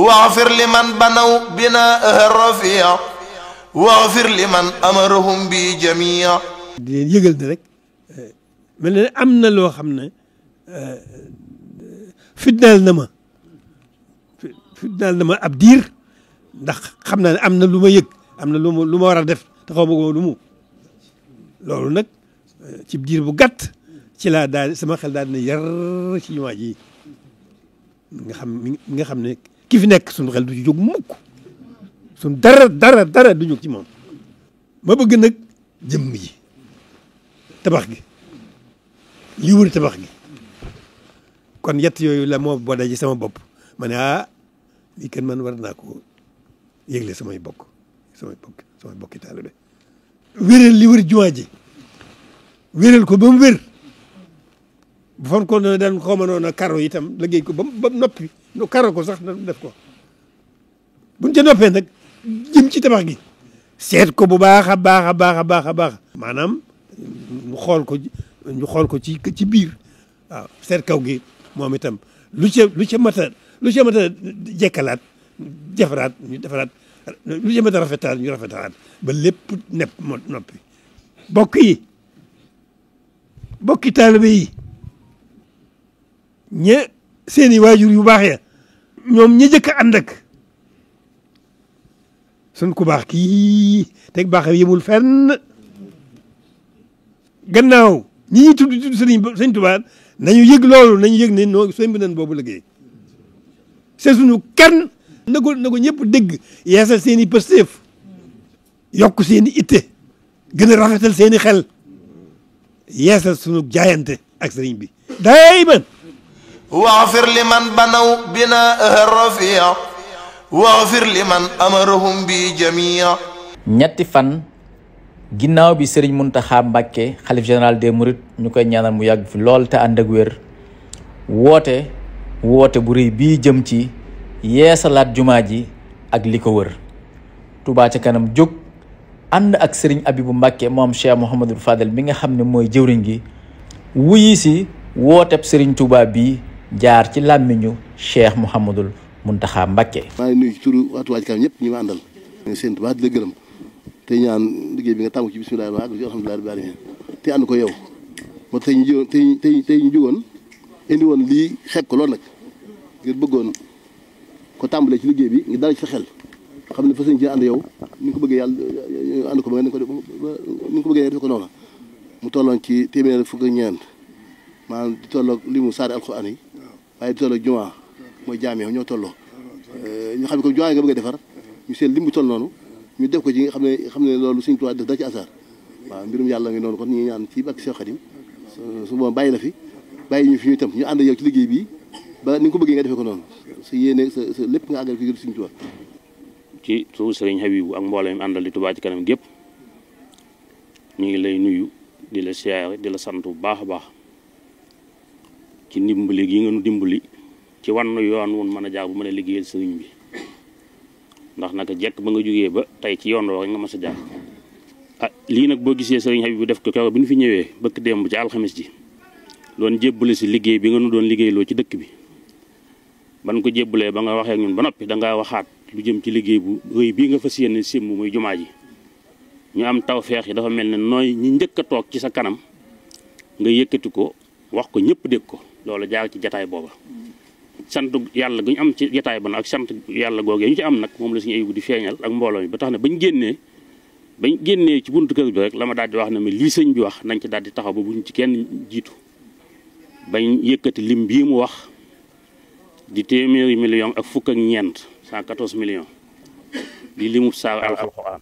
واغفر لمن بنوا بناءها الرفيع واغفر لمن أمرهم بجميع. di leen yëgal ne rek mel na ne am na loo xam ne fitnaal na ma ab diir ndax xam naa ne am na lu ma yëg am na lu ma war a def te xaw ma ko lu mu loolu nag ci diir bu gàtt ci laa daal sama xel daal dina yar ci jumaa ji nga xam ne ki fi nekk suñu xel du ci jóg mukk suñu dara du jóg ci moom ma bëgg nag jëmm ji tabax gi li wër tabax gi kon yett yooyu la moo boole ci sama bopp ma ne lii kenn man war naa ko yëgle samay bokki taalibe wéral li wër jumaa ji wéral ko ba mu wér bu fon ko ne daan xaw ma noonu karo itam liggéey ko ba noppi nu karo ko sax na def ko buñ ca noppee nag jëm ci tabax gi seet ko bu baax a baax maanaam ñu xool ko ci biir waaw seet kaw gi moom itam lu ca mat a jekkalaat defaraat ñu defaraat lu ca mat a rafetaat ñu rafetalaat ba lépp nepp noppi bokki taalibe yi seeni waajur yu baax ya ñoom ñi jëkk a ànd ak sun ku baax kii teg baax yemul fenn gannaaw ñi ñuy tudd sëñ Tuubaa nañu yëg loolu nañu yëg ne noo sëñ bi nañ boobu liggéey c'est suñu kenn na ko ñëpp dégg yeesal seen i pësteef yokk seen i itte gën a rafetal seen i xel yeesal suñu jaayante ak sëriñ bi dayman واغفر لمن بنوا بناءها الرفيع واغفر لمن أمرهم بجميع. ñetti fan ginnaaw bi Serigne Mountakha Mbacké xalif général des Mourides ñu koy ñaanal mu yàgg fi lool te ànd ak wér woote bu rëy bii jëm ci yeesalaat jumaa ji ak li ko wër Touba ca kanam jóg ànd ak Serigne Abibou Mbacké moom Cheikh Mouhamadou Fadel mi nga xam ne mooy jëwriñ gi wuyi si wooteb Serigne Touba bi jaar ci làmmiñu Cheikh Mouhamadul Mountakha Mbacké. maa ngi nuyu ci turu waa Touba ca kanam ñëpp ñi ma àndal seen Touba di la gërëm te ñaan liggéey bi nga tàmm ci bismillah wa ak alhamdulilah rabbil alamin te ànd ko yow moo tax tey ñu jógoon indi woon lii xeeb ko loolu nag ngir bëggoon ko tàmbalee ci liggéey bi ngir dara ci sa xel xam ne fa sëñ ci ànd yow ni nga ko bëggee yàlla ànd ko ba nga ni nga ko bëggee def ko noonu mu tolloon ci téeméer fukk ak ñeent maanaam di tolloog li mu saari alxuraan yi waaye di tolloog jumaa mooy jaamee ñoo tolloo ñu xam ne comme jumaa yi nga bëgg a defar ñu seen lim bu toll noonu ñu def ko ci nga xam ne loolu Sëñ Tuubaa def da ci asaar waaw mbirum yàlla ngi noonu kon ñu ñaan ci bakk Seex Xaadim su boobu bàyyi la fi bàyyi ñu fi ñu itam ñu ànd yow ci liggéey bi ba ni nga ko bëggee nga defee ko noonu sa yéene sa lépp nga àggal fi Sëñ Tuubaa ci suuf Sëriñ Habibu ak mbooloo mi àndal di Touba ci kanam gépp ñu ngi lay nuyu di la siyaare di la sant bu baax a baax ci ndimbali gi nga nu dimbali ci wann yoon wun mën a jaar bu mën a liggéeyal sëriñ bi ndax naka jekk ba nga jógee ba tey ci yoon woo nga mas a jaar lii nag boo gisee sëriñ Habib bu def ko kaw bi ñu fi ñëwee bëkk démb ci alxamis ji doon jébbale si liggéey bi nga nu doon liggéeyloo ci dëkk bi ban ko jébbalee ba nga waxee ak ñun ba noppi dangaa waxaat lu jëm ci liggéey bu rëy bii nga fas yéene simb muy jumaa ji ñu am tawfeex yi dafa mel ne nooy ñi njëkk a toog ci sa kanam nga yëkkati ko wax ko ñëpp dégg ko loolu jaar ci jataay booba sant yàlla gu ñu am ci jataay ba nag ak sant yàlla googee ñu ci am nag moom la suñu Ayibu di feeñal ak mbooloo mi ba tax na bañ génnee ci buntu kër bi rek la ma daal di wax ne ma lii sëñ bi wax nañ ci daal di taxaw ba buñ ci kenn jiitu bañ yëkkati lim bii mu wax di téeméeri million ak fukk ak ñeent 114 millions di limu saa alxuraan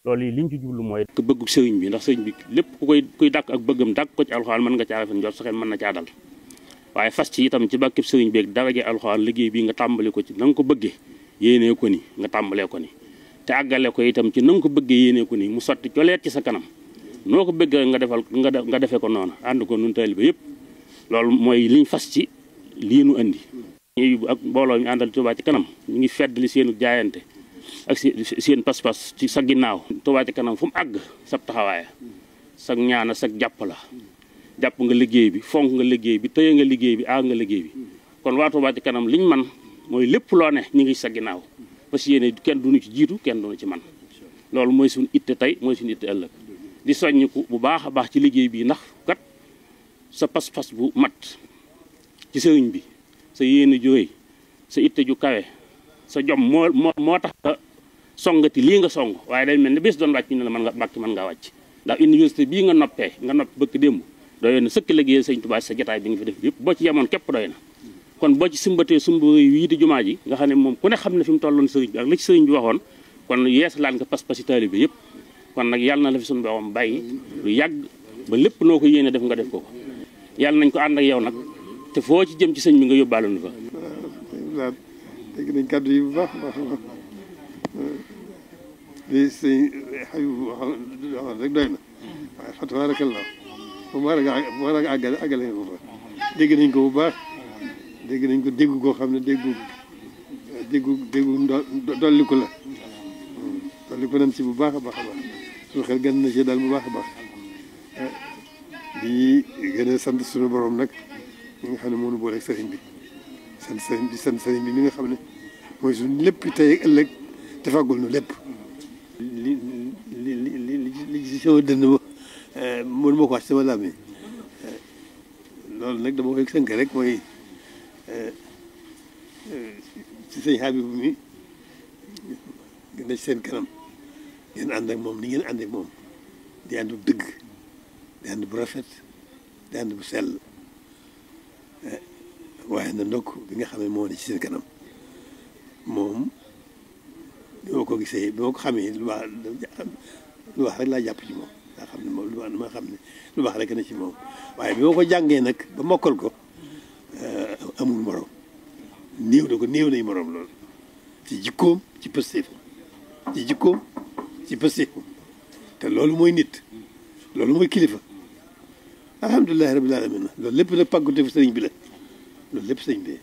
loolu yi liñ ci jublu mooy ko bëggu sëriñ bi ndax sëriñ bi lépp ku kuy dàkk ak bëggam dàkk ko ci alxuraan mën nga caa rafet njort sa xel mën na caa dal waaye fas ci itam ci bàkkib sëriñ beeg daraje alxuraan liggéey bi nga tàmbali ko ci na nga ko bëggee yéenee ko ni nga tàmbalee ko ni te àggale ko itam ci na nga ko bëggee yéenee ko ni mu sotti coleet ci sa kanam noo ko bëggee nga defee ko noonu ànd ko nun taalibe yëpp loolu mooy liñ fas ci lii nu andi ak mbooloo mi àndal Touba ci kanam ñu ngi feddali seenu jaayante ak seen pas-pas ci sa ginnaaw Touba ci kanam fu mu àgg sab taxawaaya sag ñaana sag jàpp la jàpp nga liggéey bi fonk nga liggéey bi tëye nga liggéey bi aar nga liggéey bi kon waa Touba ci kanam liñ man mooy lépp loo ne ñu ngi sa ginnaaw parce que yéene kenn duñu ci jiitu kenn duñu ci man loolu mooy suñu itte tey mooy suñu itte ëllëg di soññiku bu baax a baax ci liggéey bi ndax kat sa pas-pas bu mat ci sëriñ bi sa yéene ju rëy sa itte ju kawe sa jom moo tax nga songati lii nga song waaye day mel ni bés doon wàcc ñu ne la mën nga mbàkki mën ngaa wàcc ndax université bii nga noppi bëkk démb doyoon na sëkk liggéey sëñ Tuubaa sa jotaay bi nga fi def yëpp boo ci yemoon képp doy na kon boo ci sumbatee sumba wii di jumaa ji nga xam ne moom ku ne xam ne fi mu tolloon sëriñ bi ak la ci sëriñ bi waxoon kon yeesalaat nga pas-pasi taalibe bi yëpp kon nag yàlla na la fi suñu borom bàyyi lu yàgg ba lépp noo ko yéene def nga def ko yàlla nañ ko ànd ak yow nag te foo ci jëm ci sëñ bi nga yóbbaale nu fa. waaw dégg nañ kàddu yi bu baax li sëñ Habibou waxoon rek doy na waaye fa tabarakallah bu ma war a àggale nga ko fa dégg nañ ko bu baax dégg nañ ko dégg koo xam ne déggu dolliku la dolliku nañ ci bu baax a baax a baax suñu xel gën na ci daal bu baax a baax di gën a sant suñu borom nag ñi nga xam ne moo nu booleeg sëriñ bi sant sëriñ bi mi nga xam ne mooy suñu lépp tey ak ëllëg te fàggul nu lépp li ci sama dënn ba mënu ma ko wax ci sama làmmiñ loolu nag dama koy sënk rek mooy ci sëñ Habibou mi gën a ci seen kanam ngeen ànd ak moom ni ngeen ànd ak moom di ànd bu dëgg di ànd bu rafet di ànd bu sell waaye na ndokk bi nga xam ne moo ne ci seen kanam moom bi ma ko gisee bi ma ko xamee lu baax rek laa jàpp ci moom daa xam ne moom dama xam ne lu baax rek na ci moom waaye bi ma ko jàngee nag ba mokkal ko amul morom néew nañ morom loolu ci jikkoom ci pëstéefam te loolu mooy nit loolu mooy kilifa alhamdulilahi rabbil alamin loolu lépp nag pàggute sëriñ bi la loolu lépp sëriñ bi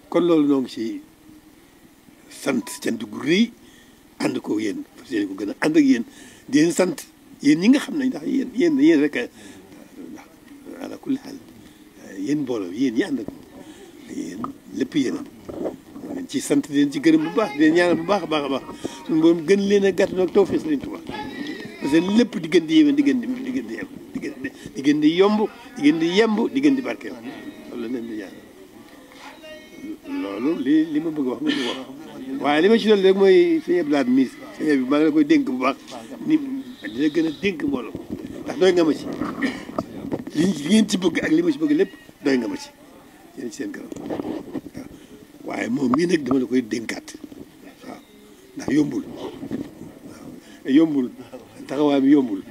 kon loolu noo ngi ci sant cant gu rëy ànd ko yéen parce que ko gën a ànd ak yéen di leen sant yéen ñi nga xam ne ndax yéen rek ndax ala kulli xaal yéen mbooloo yéen ñi ànd ak yéen lépp yéen a leen ci sant di leen ci gërëm bu baax di leen ñaanal bu baax a baax a baax suñu borom gën leen a gàtt nag tawfeex Sëriñ Tuubaa parce que lépp di gën di yéwén di gën di yomb di gën di yemb di gën di barkeel loolu la leen di ñaanal loolu li ma bëgg wax nga wax waaye li ma ci doon rek mooy sëñ Abdou Lahad mi sëñ bi maa ngi la koy dénk bu baax ni dina gën a dénk mbooloo ndax doy nga ma ci li ngeen ci bëgg ak li ma ci bëgg lépp doy nga ma ci yéen ci seen kanam waaw waaye moom mii nag dama la koy dénkaat waaw ndax yombul waaw yombul taxawaay bi yombul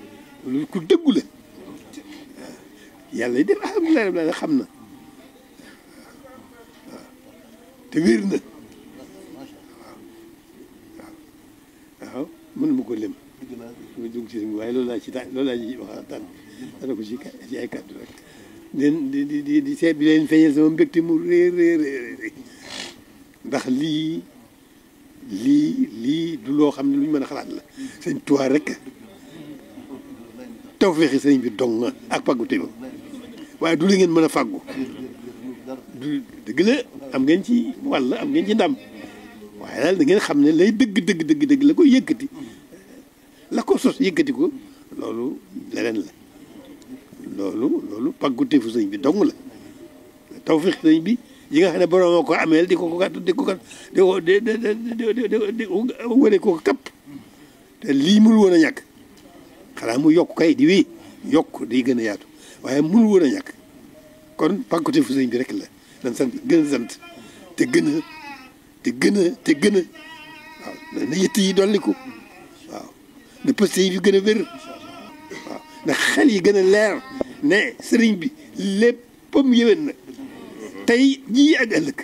lu ku dëggu la waaw yàlla def alhamdulilah xam na waaw te wér na waaw mën ma ko lim ma dugg ci waaye loolu laa ci waxtaan dana ko ci ay kàddu rek di seet bi leen feeñal sama mbégte mu réer ndax lii du loo xam ne lu ñu mën a xalaat la sëñ Tuubaa rek tawfeexi sëñ bi dong ak pàggu te ba waaye du la ngeen mën a fàggu du dëgg la am ngeen ci wàll am ngeen ci ndam waaye daal da ngeen xam ne lay dëgg la ko yëkkati la ko sos yëkkati ko loolu leneen la loolu pàggu teefu sëñ bi dong la tawfeex sëñ bi yi nga xam ne borom ko ameel di ko wane ko kapp te lii mënul woon a ñàkk xanaa mu yokk kay di wéy yokk di gën a yaatu waaye mënul woon a ñàkk kon pàggu teefu sëñ bi rek la dañ sant gën a sant te gën a waaw na yëtt yi dolliku waaw na pëste yi gën a wér waaw na xel yi gën a leer ne sëriñ bi léppam yéwén na tey jii ak ëllëg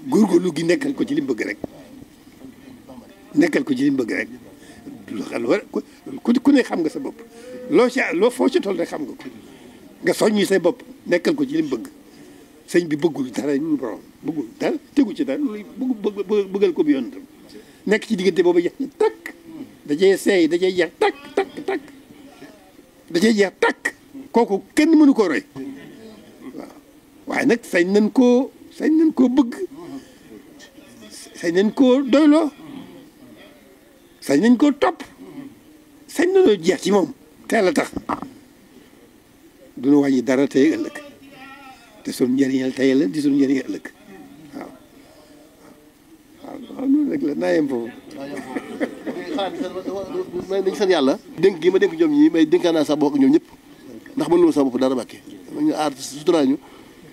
góorgóorlu gi nekkal ko ci li mu bëgg rek ku ne xam nga sa bopp loo foo ci toll rek xam nga ko nga soññi say bopp nekkal ko ci li mu bëgg sëñ bi bëggul dara ñu borom bëggul dara tegu ci dara bëggal ko bi yoon tam nekk ci diggante boobu jeex takk dajee seey dajee jeex takk kooku kenn mënu ko roy waaw waaye nag sañ nañ koo bëgg sañ nañ koo doyloo sañ nañ koo topp sañ nañoo jeex ci moom teel a tax duñu wàññi dara tey ëllëg te suñu njëriñal tey la di suñu njëriñal ëllëg waaw loolu rek la naa yem foofu. dañu sant yàlla dénk gi ma dénk ñoom ñii may dénkaan naa sa bopp ñoom ñëpp ndax mënuloo sa bopp dara bàkke ñu aar suturaal ñu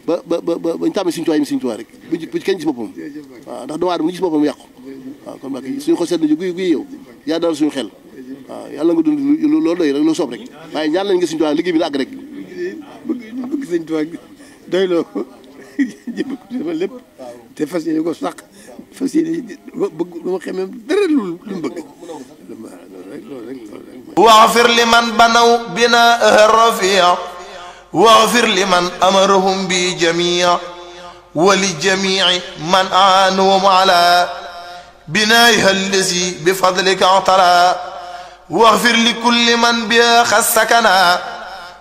ba ñu tàmmee suñu tuwaay mi suñu tuwaay rek bu ci kenn gis boppam waaw ndax doomu aadama gis boppam mu yàqu waaw kon bàkke suñu xol seet nañu guy yow yaa daal suñu xel waaw yàlla nga dund loolu doy rek loo soob rek waaye ñaan lañ nga suñu tuwaay liggéey bi la àgg rek bëgg suñu tuwaay doy loo jëpp sama lépp te fas yéene ko sax fas yéene bëgg lu ma xamee dara lu mu bëgg واغفر لمن بنوا بناء الرفيع واغفر لمن أمرهم بجميع ولجميع من أعانهم على بنائها الذي بفضلك اعتلى واغفر لكل من بها خسكنا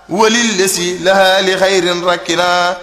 وللذي لها لخير ركنا